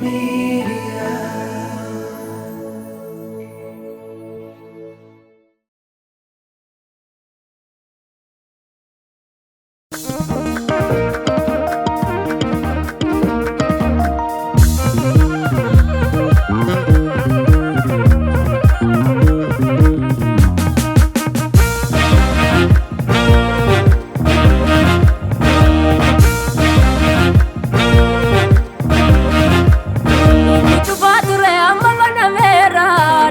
Media. Inni cufaa ture amma banameera,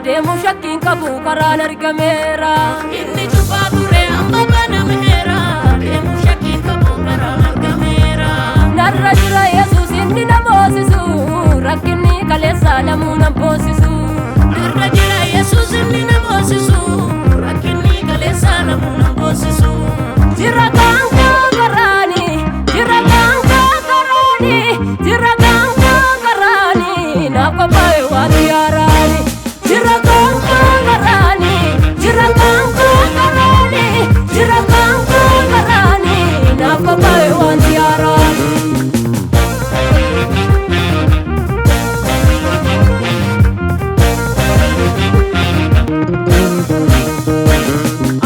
deemuu shakkiin qabu karaan argameera. Inni cufaa ture amma banameera, deemuu shakkiin qabu karaan argameera. Narra jira Yesuus inni na moosisu, rakkinni kaleessa lamuu nan boosisu. Narra jira Yesuus inni na moosisu, rakkinni kaleessa lamuu nan boosisu. Jira gaangoo karaani, jira gaangoo karaani, jira gaangoo karaani, naaf qophaa'e waan yaaraani. Jira gaangoo karaani, jira gaangoo karaani, jira gaangoo karaani, naaf qophaa'e waan yaaraani.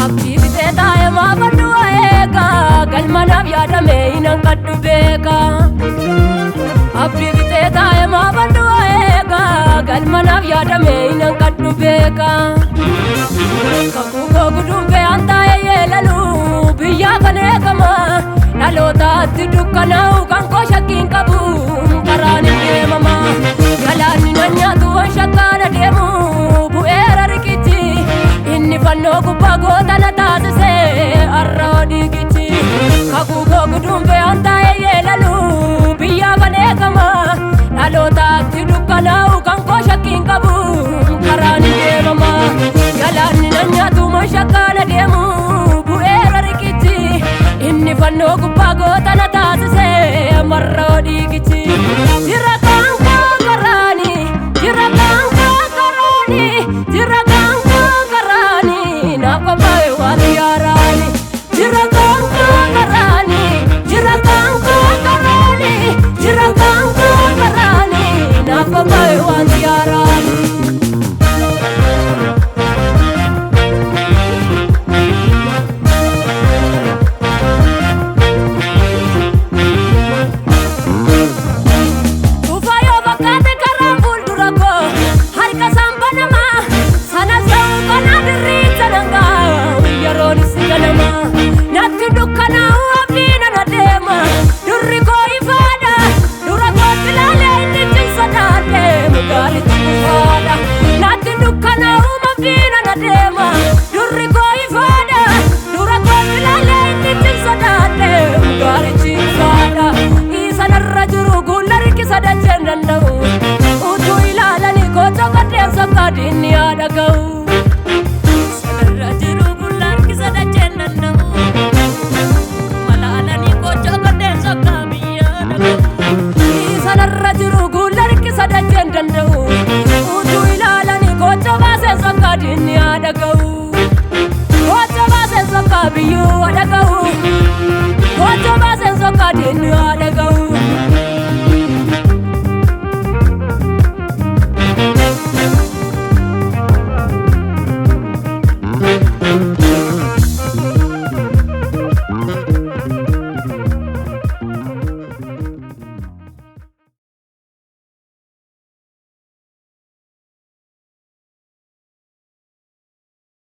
Abdii bitee taa'ee maafadhu eega, galmanaaf yaadame hin hanqadhu beeka. Abdii bitee taa'ee maafadhu eega, galmanaaf yaadame hin hanqadhu beeka. Kakuu koo guduunfee an taa'ee yeelalu, biyyaa kan eegama. Dhalootaatti dukkanaa'u kan koo shakkiin qabu, karaan hin deemama. Galaanni na nyaatu waan shakkaan adeemu, bu'eera riqichi. Inni fannoo gubbaa goota na taasise, har'a dhiigichi. Kakuu koo guduunfee an taa'ee yeelalu, biyyaa kan eegama. Dhalootaatti dukkanaa'u kan koo shakkiin qabu, karaan hin deemama. Galaanni na nyaatu waan shakkaan adeemu, bu'eera riqichi. Inni fannoo gubbaa goota na taasise, marra dhiigichi. Jira gaangoo karaani, jira gaangoo karaani, jira gaangoo karaani, naaf qophaa'e waan yaaraani. Jira gaangoo karaani, jira gaangoo karaani, jira gaangoo karaani, naaf qophaa'e waan yaaraani. Tufaa yoo fakkaate karaan fuuldura koo harka isaan banamaa, sanas ta'uu kanaa dirriin sanangaa yeroon isin ganama. Natti dukkanaa'u abdii nan adeema, durri koo ifaadha, dura kootti ilaalee inni cinsa daadheemu gaarichi kufaadha. Natti dukkanaa'u abdii nan adeema, durri koo ifaadha, dura kootti ilaalee inni cinsa daadheemu gaarichi kufaadha. Isa narra jiru guulla riqisa dacheen danda'u. Utuu ilaalanii gocha qaddeensa qaadiin yaa dhaga'u. Sanarra jiru gulla harkisa dacheen danda'u. Malaalanii gocha qaddeensa akka biyyaa dhaga'u. Isa narra jiru guulla riqisa dacheen danda'u. Utuu ilaalanii gocha baaseensa qaadiin yaa dhaga'u. Gocha baaseensa biyyuu dhaga'u. Gocha baaseensa qaadiin